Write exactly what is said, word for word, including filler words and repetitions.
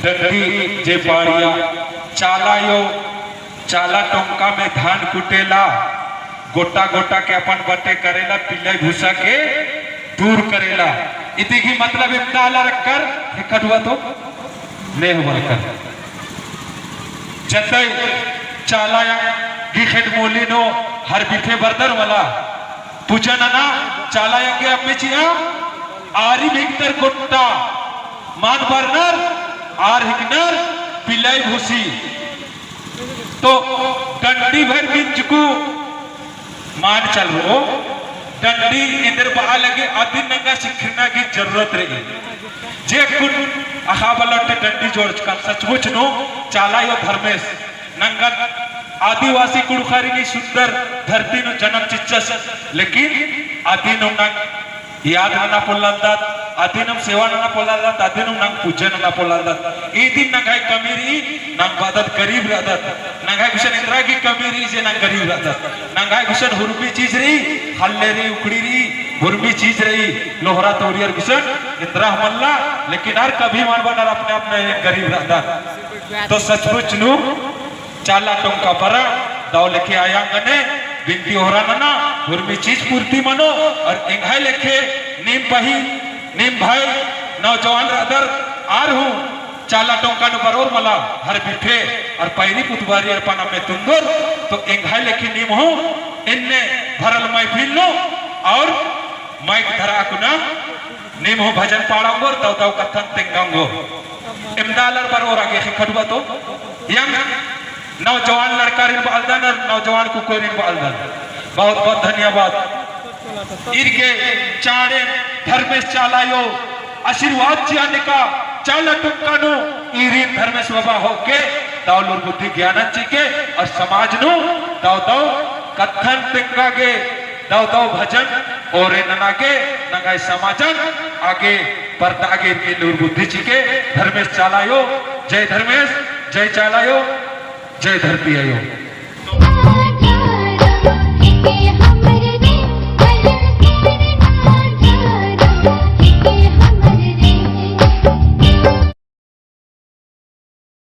डंडी जे पाड़िया, चाला अयो, चाला टोंका में धान कुटेला, गोटा गोटा के अपन बटे करेला, पिलाई भूसा के दूर करेला। इदी गही मतलब एवंदा आलर अक्कर, ख़ेक्खा डुबा तो नेह मलकर। जतई चाला अयो गही खेड्ड मूली नू हर बिफे बरदर मला, पूजा नना चाला अयो गे अम्म चिआ, आरिम हिकदर गोट्टा, मान बरनर, आर हिकनर, पिलाई भूसी। तो डंडी भर मिंजकू मान चल रओ, डंडी एन्देर बआ लगे अदिन नंगा सिखरना गही जरूरत रई। जे कुन अख़आ बलर ती डंडी जोड़चकन, सचमुच नू चाला अयो धर्मेस नंगन आदिवासी कुँड़ुख़ारिन ई सुंदर धरती नू जनम चिच्चस, लेकिन अदिन नू नंग याद नना पोल्लदत, अदिन नू सेवा नना पोल्लदत, अदिन नू नंग पूजा नना पोल्लदत। इदिन नंग्है कमी रई, नंग बअदत गरीब रअदत। नंग्है गुसन एन्दरा गही कमी रई जे नंग गरीब रअदत। नंग्है गुसन हुरमी चीज रई, ख़ल्ले रई, उखड़ी रई, हुरमी चीज रई, लोहरा तोरियर गुसन एन्दरा हूँ मल्ला, लेकिन आर कभी मल बअनर अपने आप में गरीब रअदत। तो सचमुच नू चाला टोंका बरआ दव लेखे आयंग गने बिनती ओहरा नना, हुरमी चीज पूर्ति मनो, और एंग्है लेखे नीम बहिन, नीम भाई, नौजवान रअदर आर हूँ चाला टोंका नू बरओर मला, हर बिफे और पैरी पुतबारी अरपा नम्मे तुन्दोर, तो एंग्है लेखे नीम हूँ एन्ने भरल महफिल नू और माइक धरआ कुना नीम हूँ भजन पाड़ा ओंगोर, दव दव कत्थन तेंगा ओंगोर। एवंदा आलर बरओर आगे ख़ेक्खा डुबा तो। यंग नौजवान लड़कारिन बअलदन और नौजवान कुकोरिन बअलदन। बहुत बहुत धन्यवाद। ईर गे चाड़े धर्मेस चाला अयो आशीर्वाद चिआ नेका चाला टोंका नू ईरिन धर्मेस बाबा होके दव लूर बुद्धि ज्ञानन चिके और समाज नू दव दव कत्थन तेंगा गे दव दव भजन ओरे नना गे नंग्है समाजन आगे परदआ गे ईर गे लूर बुद्धि चिके। धर्मेस चाला अयो, जय धर्मेस, जय चाला अयो, जय धरती अयो।